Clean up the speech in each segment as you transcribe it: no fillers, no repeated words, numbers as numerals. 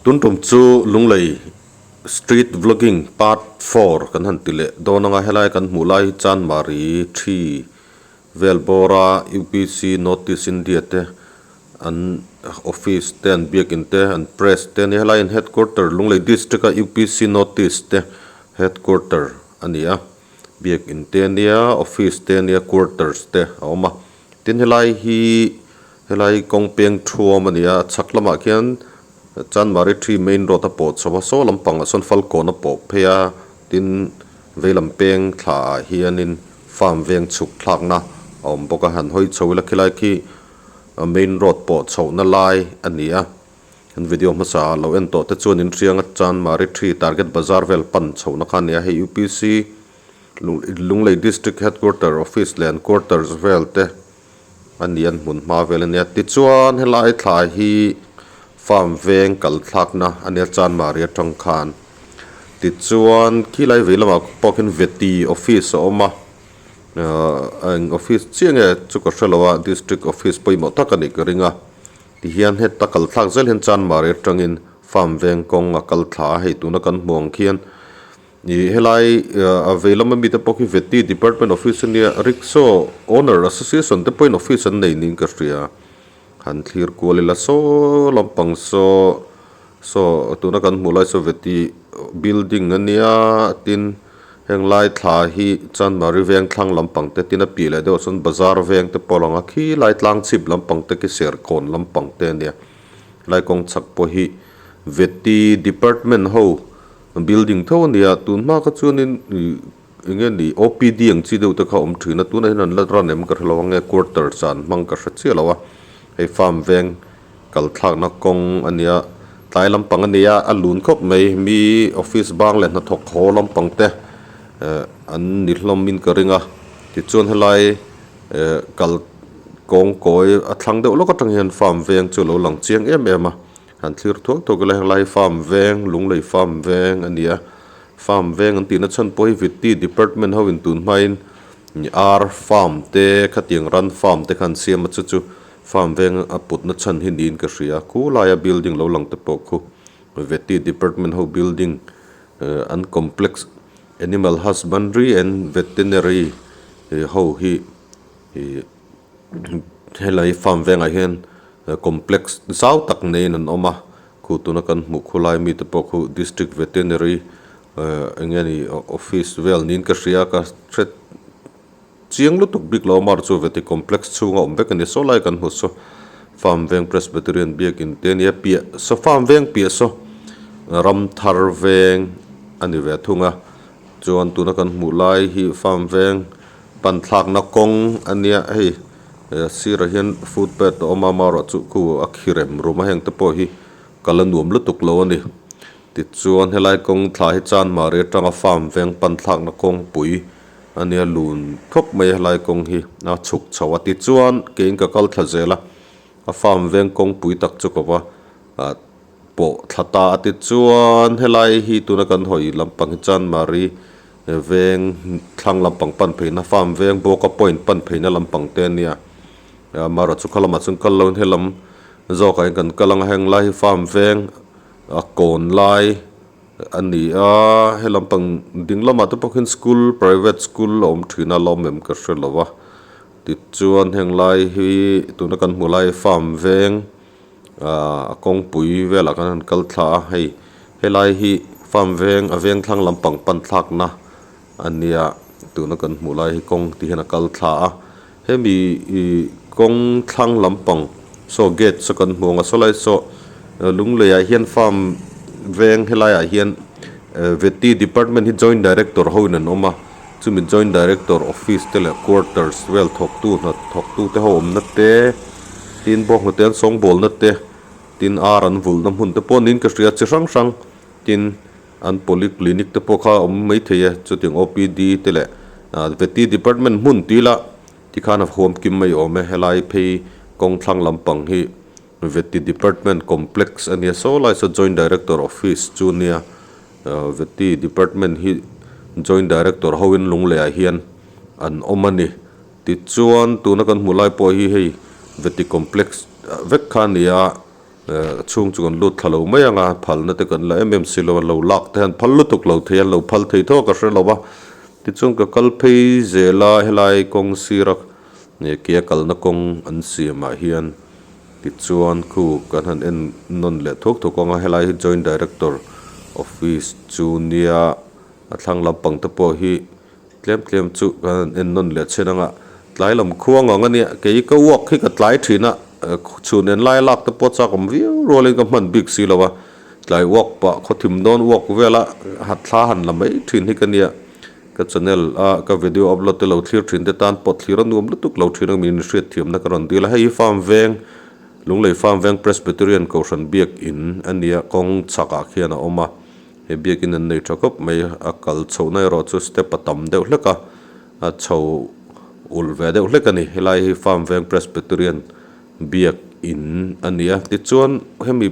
Tun tum chu Lunglei Street Vlogging Part 4 kan han ti leh dawn anga helai kan hmuh lai hi Chanmari thi vel bawra UPC North East India te an office te an biakin te an press te a ni helai in headquarter Lunglei district a UPC North East te headquarter a ni a biakin te a nia office te a nia quarters te a awm a tin helai hi helai kawng peng thuam a ni a chhak lamah khian Chanmari three main road a pawh chho a saw lampangah sawn Falkawn a pawh phei a tin veilam peng thla ah hianin farm veng chhuk thlakna a awm bawk a han hawi chho ila khilai khi main road pawh chhohna lai a ni a. Kan video hmasa ah lo en tawh te chuan in hriang a Chanmari three target bazar vel pan chhohna kha a ni a, hei UPC Lunglei District Headquarter Office leh an quarters vel te a ni an hmun hma vel a nia. Tichuan helai thla hi farm veng kal thlakna a nia Chanmari atang khan. Tichuan khilai vei lamah pawh khian Veti Office a awm a, ahh eng office chiah nge chu ka hrelo a, District Office pawimawh tak a nih ka ring a. Tihian heta kal thlak zel hian Chanmari atangin farm veng kawng a kal thla a, hei tuna kan hmuh ang khian ih helai a vei lama mite pawh khi Vety department office ania rickshaw owner association te pawhin office an nei niin ka hria han thlir kual ila saw lampang saw saw tuna kan hmuh lai saw Vety building ania tin Heng lai thla hi Chanmari veng thlang lampang te tin a piah leh deuh ah chuan bazar veng te pawh a lang a, khi lai tlang chhip lampang te khi serkawn lampang te a nia. Helai kawng chhak pawh hi Vety department ho building tho a nia, tun hma kha chuanin ih eng nge ni OPD ang chi deuh te kha a awm thin a, tunah hian an la run em ka hre lo ang nge quarters ah an hmang ka hre chiah lo a, hei farm veng Kal thlakna kawng a nia, tlai lampang a nia, a lun khawp mai, mi office bang leh hnathawk haw lampang te eh an ni hlawm in ka ring a, tichuan helai eh kal kawng kawi a thlang deuh lawk atang hian farm veng chu a lo lang chiang em em a, han thlir thuak thuak ila helai farm veng Lunglei farm veng a ni a, farm veng an tihna chhan pawh hi Vety department ho in tun hmain ar farm te khatiang ran farm te kha an siam a chu chu. Farm veng a putna chhan hi niin ka hria, khu laia building lo lang te pawh khu Vety department ho building eh an complex animal husbandry and veterinary ho hi ih helai farm vengah hian complex zau tak neiin an awm a, khu tuna kan hmuh khu lai mite pawh khu district veterinary eh eng nge ni office vel niin ka hria ka hre. Chiang lutuk bik lo mar chu Vety Complex chhunga awm vek a ni. Saw lai kan hmu saw Farm Veng Presbyterian Biakin te a nia piah saw Farm Veng piah saw ram thar veng a ni ve thung a. Chuan tuna kan hmuh lai hi Farm Veng pan thlakna kawng a nia hei sirah hian footpath a awm a amaherawhchu khu a khi rem rum a heng te pawh hi kal a nuam lutuk lo a ni. Tichuan helai kawng thla hi Chanmari atanga Farm Veng pan thlakna kawngpui a nia lun khawp mai a helai kawng hi a chhuk chho a tichuan keiin ka kal thla zel a a farm veng kawngpui tak chu ka va ah pawh thla ta a tichuan helai hi tuna kan hawi lampang hi Chanmari veng thlang lampang pan pheina farm veng bawka point pan pheina lampang te a nia amaherawh chu kha lamah chuan kal loin helam zawkah hian kan kal ang a heng lai hi farm veng a kawn lai. A ni a, he lampang ding lamah te pawh khian school private school a awm thin a la awm em ka hre lo a, tichuan heng lai hi tuna kan hmuh lai farm veng ah a kawngpui velah khan an kal thla a hei helai hi farm veng a veng thlang lampang pan thlakna a nia tuna kan hmuh lai hi kawng ti hian a kal thla a hemi ih kawng thlang lampang saw gate saw kan hmu ang a sawlai saw Lunglei ah hian farm veng helai ah hian Vety department hi joint director ho in an awm a chumi joint director office te leh quarters vel thawktu hna thawktu te ho awmna te tin bawnghnute an sawngbawlna te tin ar an vulhna hmun te pawh niin ka hria chi hrang hrang tin An polyclinic te pawh kha a awm mai thei e, chutiang OPD te leh Vety department hmun tih ila tikhan a huam kim mai awm e, helai phei kawng thlang lampang hi Vety department complex a nia, saw lai saw joint director office chu a nia, Vety department hi joint director hoin Lunglei ah hian an awm a ni. Tichuan tuna kan hmuh lai pawh hi hei Vety complex vek kha a ni a. A chhung chu kan lut thla lo mai ang a, phalna te kan la em em si lo a, lo lak te hian phal lutuk lo thei a, lo phal thei tawk a hre lo a. Tichuan ka kal phei zel a, helai kawng sira ke a kalna kawng an siamah hian tichuan khu kan han en nawn leh thuak thuak ang a, helai hi joint director office chu nia a thlang lampang te pawh hi Tlem tlem chu kan han en nawn leh chhin anga tlai lam khuang ang a nia, kei ka uak hi ka tlai thin a, chhun en lai lak te pawh chak awm viau rualin ka hman bik si lo a, tlai uak pah khawthim dawn uak vela hat thla han la mai thin hi ka nia, ka channel a ka video upload te lo thlir thin te tan pawh thlir a nuam lutuk lo thin a min hriat thiamna ka rawn dil a, hei hi farm veng Lunglei farm veng Presbyterian Kohhran biak in a nia kawng chhakah khian a awm a. He biakin an nei tha khawp mai a kal chhohna erawh chu step a tam deuh hlek a, a chho ulh ve deuh hlek a ni. Helai hi Farm Veng Presbyterian biak in a ni a, tichuan hemi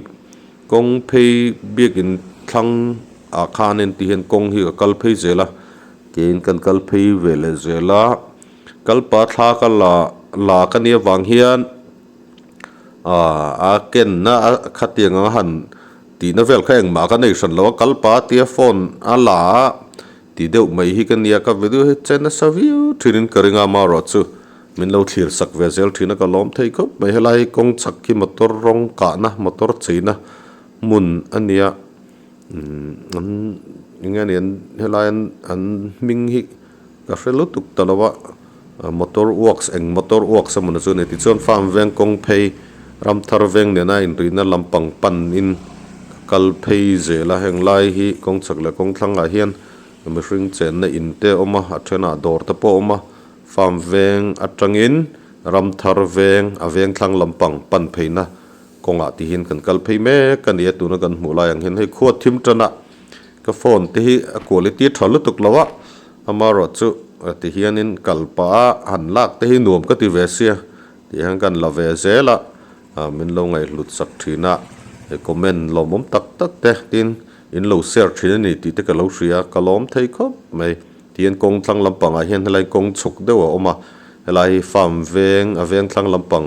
kawng phei biakin thlang ah khanin ti hian kawng hi ka kal phei zel a, keiin kan kal phei ve leh zel a, kalpa thla ka la la ka nih avang hian Aaa a kenna a khatiang anga han tihna vel kha engmah ka nei hran lo a, kal pa tia phone a la a ti deuh mai hi ka nia, ka video hi che nasa viau thinin ka ring a, amaherawh chu min lo thlir sak ve zel thin a, ka lawm thei khawp mai, helai hi kawng chak hi motor rawng kahna motor cheina hmun a nia, umm an eng nge ni an helai an an hming hi. Ka hre lutuk ta lo a, motor works eng motor works emaw na chu a ni tichuan farm veng kawng phei ramthar veng nena inrihna lampang panin ka kal phei zel a, heng lai hi kawng chhak leh kawng thlangah hian mihring chenna in te a awm a, a thenah dawr te pawh a awm a, farm veng atangin ramthar veng a veng thlang lampang pan pheina kawngah ti hian kan kal phei mek a ni a, tuna kan hmuh lai ang hian hei khua thim tana ka phone te hi a quality tha lutuk lo a. Amaherawh chu ti hianin kal pah a han lak te hi nuam ka ti ve sia tih hian kan la ve zel a, min lo ngaihhlut sak thin a, he comment lawmawm tak tak te tin in lo share thin a ni tih te ka lo hria a, ka lawm thei khawp mai. Tihian kawng thlang lampangah hian helai kawng chhuk deuh a awm a, helai hi farm veng a veng thlang lampang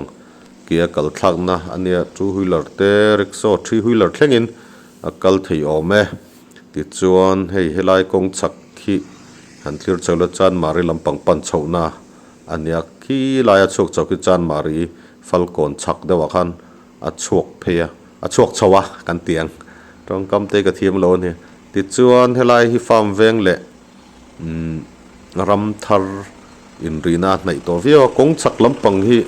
ke a kal thlakna a nia, two wheeler te rickshaw three wheeler thlengin a kal thei awm e. Tichuan, hei helai kawng chhak khi han thlir chho la Chanmari lampang pan chhohna a nia. Khi laia chhuak chho khi Chanmari Falkawn chhak deuhah khan a chhuak phei a, a chhuak chho a kan ti ang. Tawngkam te ka thiam lo a ni. Tichuan, helai hi farm veng leh umm ram thar inrihna a hnaih tawh viau a. Kawng chhak lampang hi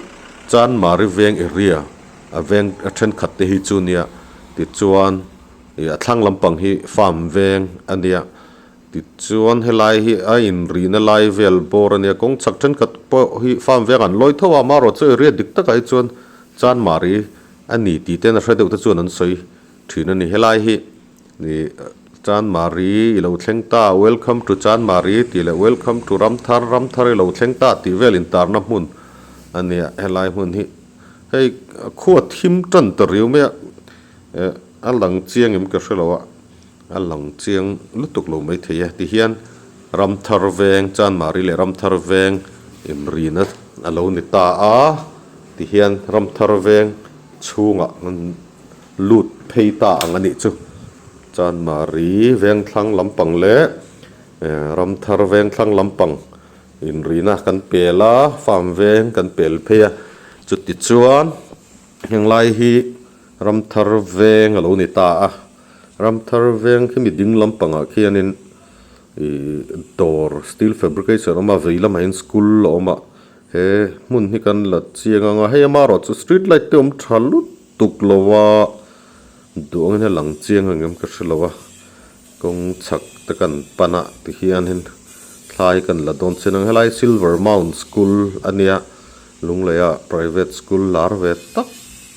Chanmari veng area a veng a thenkhat te hi chu nia. Tichuan. Ih a thlang lampang hi farm veng a nia tichuan helai hi a inrihna lai vel bawr a nia kawng chhak thenkhat pawh hi farm veng an lawi tho a amaherawh chu area dik takah hi chuan chanmari a ni tih ten a hre deuh te chuan an sawi thin a ni helai hi ih chanmari i lo thleng ta welcome to chanmari tih leh welcome to ramthar ramthar i lo thleng ta tih vel intarna hmun a nia helai hmun hi hei khua thim tan ta riau mai a. Eh a lang chiang em ka hre lo a, a lang chiang lutuk lo mai thei e. Tihian Ramthar veng, Chanmari leh Ramthar veng inrina a lo ni ta a, tihian Ramthar veng chhungah an lut phei ta ang a nih chu. Chanmari veng thlang lampang leh Ramthar veng thlang lampang inrina kan pel a, farm veng kan pel phei a, chutichuan Henglai hi Ramthar veng a lo ni ta a, Ramthar veng khi mi ding lampangah khianin ih dawr steel fabrication a awm a, vei lamah hian school a awm a, he hmun hi kan la chiang ang a, hei amaherawh chu street light te awm tha lutuk lo a, duh angin a lang chiang ang em ka hre lo a, kawng chhak te kan pan a tihianin thlai kan la dawn chian ang, helai silver mount school a nia. Lungleia private school lar ve tak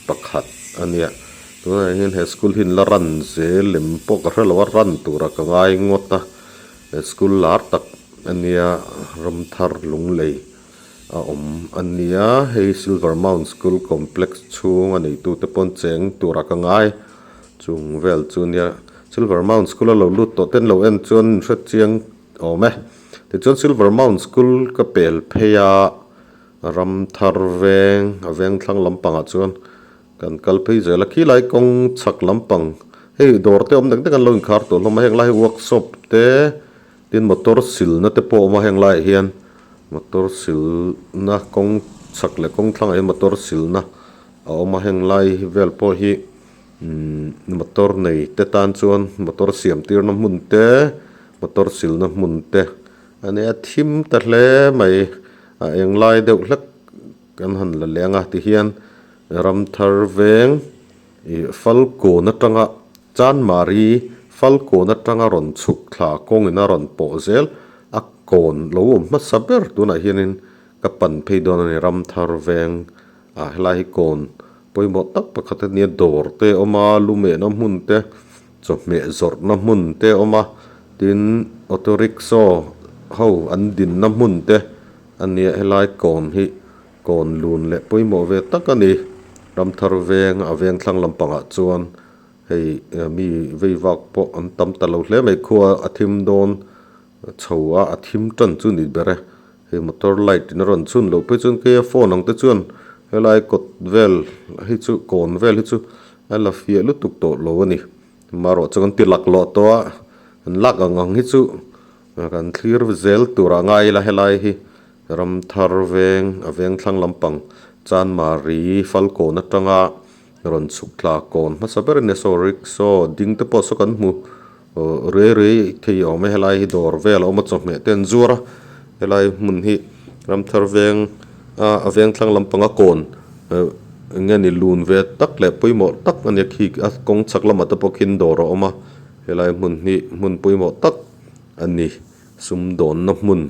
pakhat a nia. Tunah hian he school hi an la run zel lem pawh ka hre lo a, run tura ka ngai ngawt a. He school lar tak a nia, Ramthar Lunglei a awm a nia. Hei Silver Mount School Complex chhung a neitute pawn cheng tura ka ngai chung vel chu a nia. Silver Mount School a lo lut tawh ten lo en chuan an hre chiang awm e. Tichuan Silver Mount School ka pel phei a. Ramthar veng, a veng thlang lampangah chuan Kan kal phei zel a khilai kawng chhak lampang hei dawr te awm dek dek an lo inkhar tawh hlawm a heng lai hi workshop te tin motor silna te pawh a awm a heng laiah hian motor silna kawng chhak leh kawng thlangah hian motor silna a awm a heng lai vel pawh hi umm motor nei te tan chuan motor siam tirna hmun te motor silna hmun te a nia thim ta hle mai a eng lai deuh hlek. Kan han la leng a tihian Ramthar veng ih Falkawn atanga Chanmari Falkawn atanga rawn chhuk thla kawngin a rawn pawh zel a kawn lo awm hmasa ber tunah hianin ka pan phei dawn a ni Ramthar veng ah helai hi kawn pawimawh tak pakhat a nia dawr te a awm a lumehna hmun te chawhmeh zawrhna hmun te a awm a tin auto rickshaw ho an dinna hmun te. A nia helai kawn hi kawn lun leh pawimawh ve tak a ni. Ramthar veng a veng thlang lampangah chuan hei mi vei vak pawh an tam ta lo hle mai. Khua a thim dawn chho a, a thim tan chu ni ber e. Hei motor light in a rawn chhun loh phei chuan keia phone ang te chuan helai kawt vel hi chu kawn vel hi chu a la fiah lutuk tawh lo a ni. Amaherawh chu kan ti laklawh tawh a, an lak ang ang hi chu. Kan thlir zel turah ngai ila helai hi Ramthar veng a veng thlang lampang Chanmari Falkawn atanga rawn chhuk thla kawn hmasa ber a nia saw rickshaw ding te pawh saw kan hmu rei rei thei a awm e helai hi dawr vel a awm a chawhmeh te an zuar a helai hmun hi Ramthar veng a veng thlang lampanga kawn eng nge ni lun ve tak leh pawimawh tak a nia khi a kawng chhak lamah te pawh khian dawr a awm a helai hmun hi hmun pawimawh tak. a ni. Sumdawnna hmun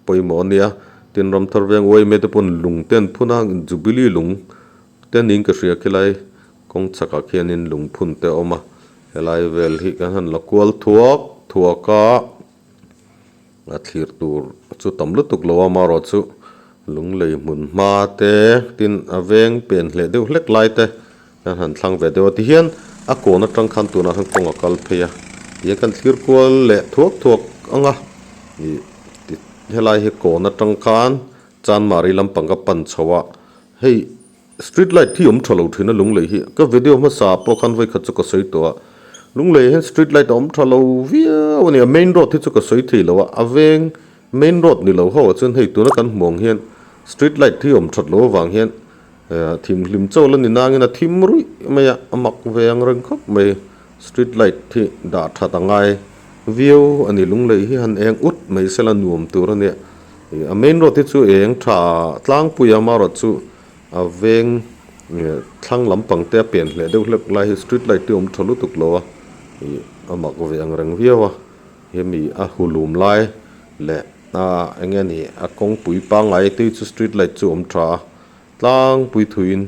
pawimawh a nia. Tin, Ramthar veng uaime te pawn lung te an phun a, Jubilee lung te niin ka hria khilai kawng chhakah khianin lung phun te a awm a. Helai vel hi kan han la kual thuak thuak a, a thlir tur chu tam lutuk lo a, amaherawh chu lunglei hmun hma te, tin a veng pen hleh deuh hlek lai te Kan han thlang ve deuh a tihian a kawn atang khan tunah khan kawng a kal phei a tihian kan thlir kual leh thuak thuak ang a ih helai hi kawn atang khan Chanmari lampang ka pan chho a hei street light hi awm tha lo thin a lunglei hi ka video hmasa ah pawh khan vawikhat chu ka sawi tawh a lunglei ah hian street light a awm tha lo viau a ni a main road hi chu ka sawi thei lo a a veng main road ni lo ho ah chuan hei tuna kan hmuh ang hian street light hi awm that loh avang hian Thimhlim chawl a ni nangin a thim ruih mai a, a mak ve ang reng khawp mai. Street light hi dah that a ngai viau a ni. Lunglei hi han eng ut mai sela nuam tur a nia. A main road hi chu eng tha tlangpui a, amaherawh chu a veng thlang lampang te a pen hleh deuh hlek lai hi street light hi a awm tha lutuk lo a, a mak ve ang reng viau a. Hemi a hulum lai leh a eng nge ni a kawngpui pangngai te hi chu street light chu a awm tha a. Tlangpui thuiin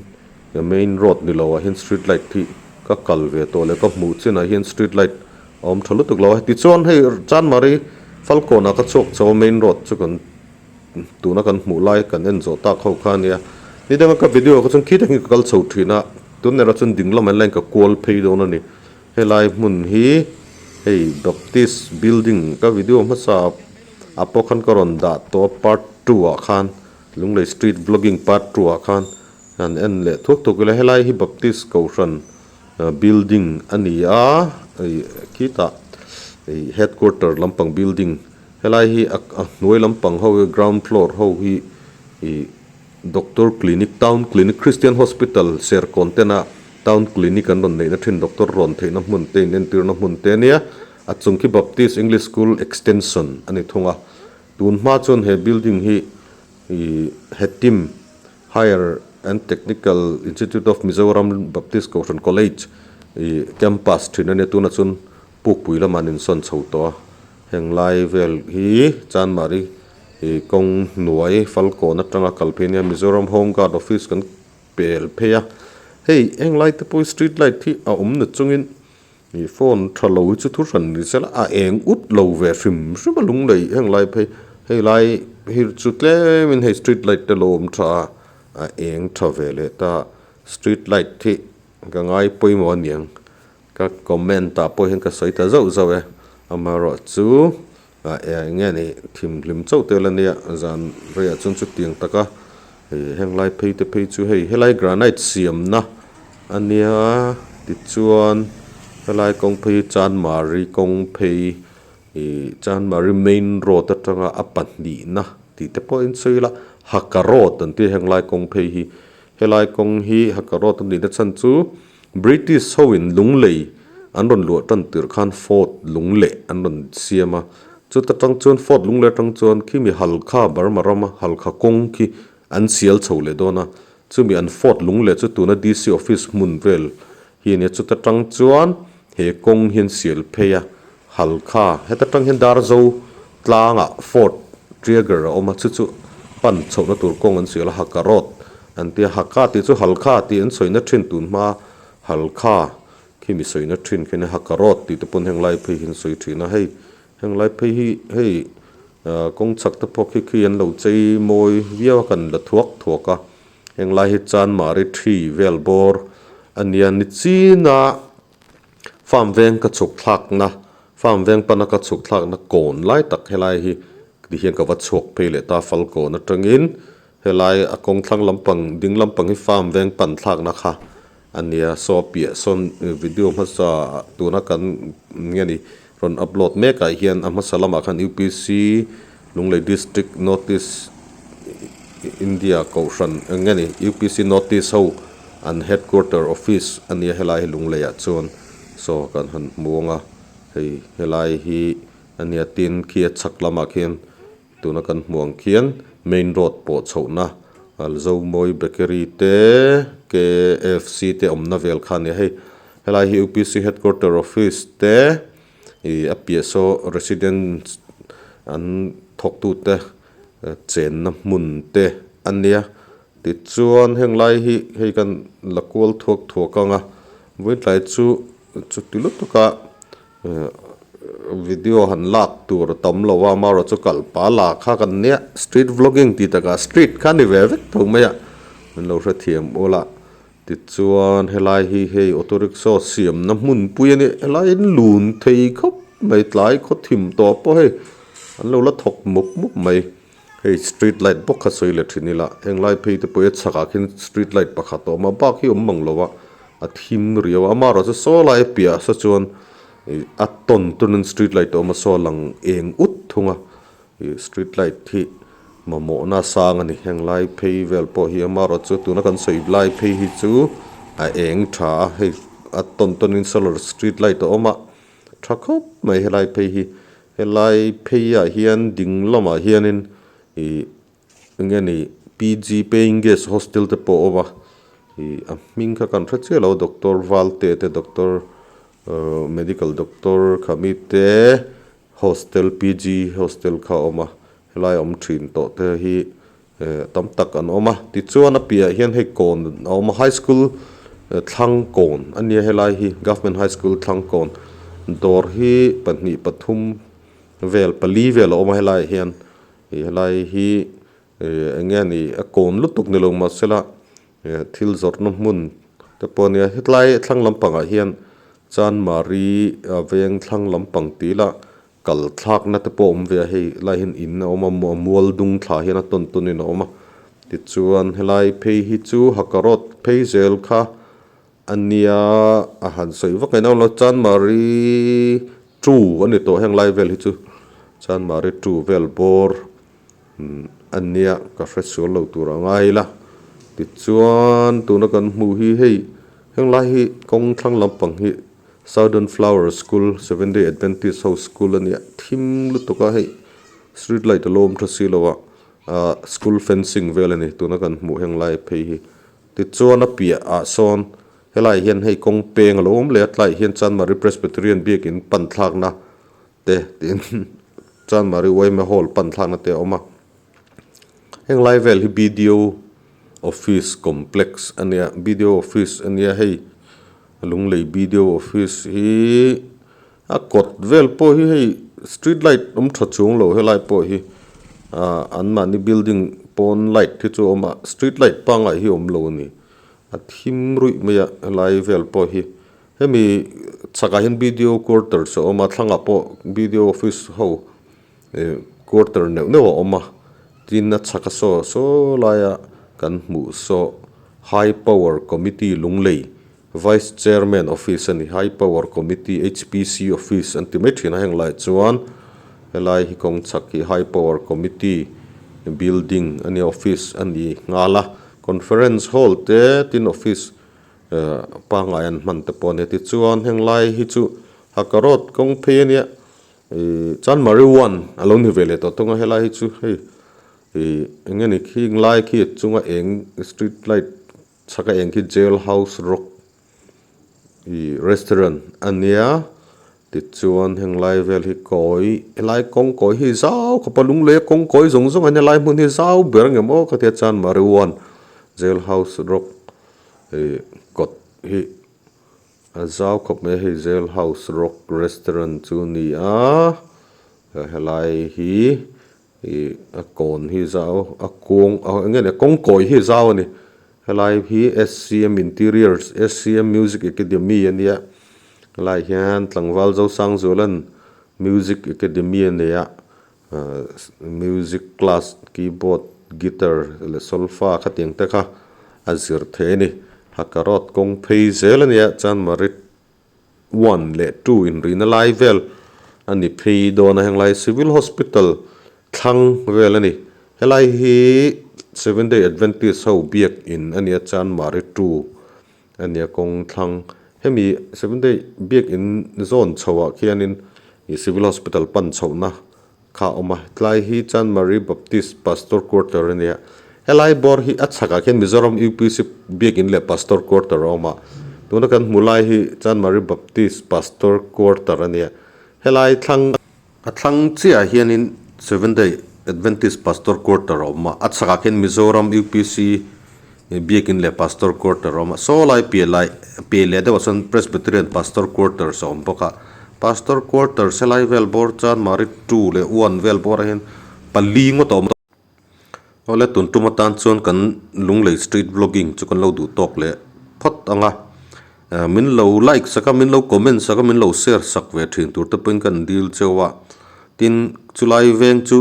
main road ni lo ah hian street light hi ka kal ve tawh leh ka hmuh chinah hian street light a awm tha lutuk lo a tichuan hei Chanmari Falkawn ah ka chhuak chho a main road chu kan tuna kan hmuh lai kan en zawh tak ho kha ania ni danga ka video ah kha chuan khi takin ka kal chho thin a tun erawh chuan ding lamah hian ka kual phei dawn a ni helai hmun hi hei Baptist building ka video hmasa ah pawh khan ka rawn dah tawh a part 2 ah khan. Lunglei Street Vlogging Part 2 ah khan han en leh thuak thuak ila helai hi Baptist Kohhran building a ni a ih khitah ih headquarter lampang building helai hi a hnuai lampang ho hi ground floor ho hi ih doctor clinic town clinic Christian Hospital Serkawn tena town clinic an rawn neihna thin doctor rawn theihna hmun te in entirna hmun te a nia a chung khi Baptist English School Extension a ni thung a. Tun hma chuan he building hi ih Hetim Higher and Technical Institute of Mizoram Baptist Kohhran College ih campus thin a nia tunah chuan Pukpui lamah an insawn chho tawh a, heng lai vel hi Chanmari ih kawng hnuai Falkawn atanga kal phei ania Mizoram Home Guard Office kan pel phei a, hei heng lai te pawh hi street light hi a awm na chungin Ih phone tha lo hi chu thu hran ni sela a eng ut lo ve hrim hrim a lunglei heng lai phei hei lai hi chu tlem in hei street light te lo awm tha a a eng tha ve leh ta street light hi ka ngai pawimawh aniang ka comment ah pawh hian ka sawi ta zauh zauh e amaherawh chu a eng nge ni thimhlim chauh te la nia zan reiah chuan chutiang taka ih heng lai phei te phei chu hei helai granite siamna. A nia tichuan helai kawng phei hi chanmari kawng phei ihh chanmari main road atanga a pahnihna tih te pawhin sawi ila haka road an tia henglai kawng phei hi helai kawng hi haka road a nihna chhan chu british ho in lunglei an rawn luah tan tirh khan fort lung leh an rawn siam a chuta tang chuan fort lung leh atang chuan khimi halkha burma rama halkha kawng khi an sial chho leh dawn a. Chumi an fort lung leh chu tuna DC office hmun vel hi a nia, chuta tang chuan he kawng hian sial phei a, Halkha heta tang hian Darzo tlangah fort Triager a awm a, chu chu pan chhohna tur kawng an sial a, Haka road an tia, Haka tih chu Halkha tih an sawina thin tun hma Halkha khi mi sawina thin khi a nia, Haka road tih te pawn heng lai phei hi an sawi thin a, hei heng lai phei hi hei. Kawng chak te pawh khi khi an lo chei mawi viau a kan la thuak thuak a, henglai hi Chanmari thi vel bawr a nia nichina farm veng ka chhuk thlakna farm veng pana ka chhuk thlakna kawn lai tak helai hi tihian ka va chhuak phei leh ta Falkawn atangin helai a kawng thlang lampang ding lampang hi farm veng pan thlakna kha A nia, saw piah sawn video hmasa tuna kan nge ni rawn upload mek ah hian a hmasa lamah khan UPC Lunglei District North East India Kohhran nge ni UPC North East ho an headquarter office a nia helai hi Lunglei ah chuan saw kan han hmu ang a, hei helai hi a nia tin khi a chhak lamah khian Tuna kan hmuh ang khian main road pawh chhohna Zomawi bakery te KFC te awmna vel kha a ni a hei helai hi UPC headquarter office te ih a piah saw residence an thawktute chenna hmun te a nia tichuan heng lai hi hei kan la kual thuak thuak ang a vawitlai chu chuti lutuk a. Video han lak tur a tam lo a amaherawhchu chu kal pa la kha kan nia street vlogging tih takah street kha a ni ve vek tho mai a min lo hrethiam ul a tichuan helai hi hei auto rickshaw siamna hmunpui a nia helai in lun thei khawp mai tlai khaw thim tawh pawh hei an lo la thawk mup mup mai hei street light bawk kha sawi leh thin ila henglai phei te pawh hi a chhakah khian street light pakhat a awm a bak hi a awm mang lo a a thim riau a amaherawhchu chu saw lai piahah saw chuan ih a tawn tawn in street light a awm a saw a lang eng ut thung a ih street light hi mamawhna a sang a ni henglai phei vel pawh hi amaherawhchu chu tuna kan sawi lai phei hi chu a eng tha a hei a tawn tawn in solar street light a awm a tha khawp mai helai phei hi. Helai pheiah hian ding lamah hianin ih eng nge ni PG paying guest hostel te pawh a awm a ih a hming kha kan hre chiah lo doctor Valte te doctor ahh medical doctor khami te hostel PG hostel kha a awm a helai a awm thin tawh te hi eh tam tak an awm a tichuan a piahah hian hei kawn a awm a high school thlang kawn a nia helai hi government high school thlang kawn dawr hi pahnih pathum vel pali vel a awm a helaiah hian ih helai hi eh eng nge ni a kawn lutuk ni lo mahsela eh thil zawrhna hmun te pawh a nia hetlai thlang lampangah hian chanmari a veng thlang lampang tih lah Kal thlakna te pawh a awm ve a, hei lai hian in a awm a, mual dung thla hian a tawn tawn in a awm a, tichuan helai phei hi chu Haka road phei zel kha a nia a han sawi vak ngaih na Chanmari two a ni tawh heng lai vel hi chu Chanmari two vel bawr a nia ka hre sual lo tur a ngai ila tichuan tuna kan hmuh hi hei heng lai hi kawng thlang lampang hi. Southern Flower School, Seventh Day Adventist ho school a nia thim lutuk a hei street light a lo awm tha si lo a ahh school fencing vel a ni tuna kan hmuh heng lai phei hi tichuan a piah ah sawn helai hian hei kawng peng a lo awm leh a tlaiah hian Chanmari Presbyterian biakin pan thlakna te tin Chanmari yma hall pan thlakna te a awm a heng lai vel hi B_D_O office complex a nia B_D_O office a nia hei. Lunglei BDO office hi a kawt vel pawh hi hei street light awm tha chuang lo helai pawh hi ah an mahni building pawn light hi chu a awm a street light pangngai hi a awm lo a ni a thim ruih mai a helai vel pawh hi hemi chhakah hian BDO quarters a awm a thlangah pawh BDO office ho eh quarter neuh neuh a awm a tin a chhak a saw saw laia kan hmuh saw high power committee lunglei. Vice Chairman office a ni High Power Committee HPC office an ti mai thin a heng laiah chuan helai hi kawng chhak hi High Power Committee building a nia office a ni nghal a conference hall te tin office eh pangngai an hman te pawh a nia tichuan heng lai hi chu Haka road kawng phei a nia ih Chanmari one a lo ni ve leh tawh thung a helai hi chu hei ih eng nge ni khing lai khi a chunga eng street light Chhaka eng khi Jail House Rock ih restaurant a nia tichuan heng lai vel hi kawi helai kawng kawi hi zau khawp a lunglei a kawng kawi zawng zawng a nia helai hmun hi zau ber ang em aw khatia chuan Mariwan Jail House Rock ih kawt hi a zau khawp mai a hei Jail House Rock restaurant chu a ni a helai hi Ih a kawn hi zau a kawng a eng nge ni a kawng kawi hi zau a ni helai hi S_C_M interiors S_C_M music academy a nia helaiah hian tlangval Zosangzuala'n music academy a nei a ah music class keyboard guitar leh solfa khatiang te kha a zir thei a ni haka road kawng phei zel a nia Chanmari one leh two inrihna lai vel a ni phei dawn a henglai civil hospital thlang vel a ni helai hi seven day adventist ho biak in a nia chanmari two a nia kawng thlang hemi seven day biak in zawn chho ah khianin ih civil hospital pan chhohna kha a awm a tlai hi Chanmari Baptist Pastor Quarter a nia helai bawr hi a chhakah khian Mizoram UPC biakin leh Pastor Quarter a awm a tuna kan hmuh lai hi Chanmari Baptist Pastor Quarter a nia helai thlang a thlang chiahah hianin Seventh Day Adventist Pastor Quarter a awm a a chhakah khian Mizoram UPC biakin leh Pastor Quarter a awm a saw lai piah lai piah leh deuhah chuan Presbyterian Pastor Quarters a awm bawk a Pastor Quarters helai vel bawr chuan Mari two leh one vel bawrah hian pali ngawt a awm awle tun tum atan chuan kan Lunglei street vlogging chu kan lo duh tawk leh phawt ang a min lo like sak a min lo comment sak a min lo share sak ve thin tur te pawhin kan dil cheu a tin chulai veng chu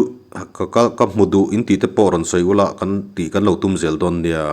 ka ka hmu duh in tih te pawh rawn sawi ula kan tih kan lo tum zel dawn nia.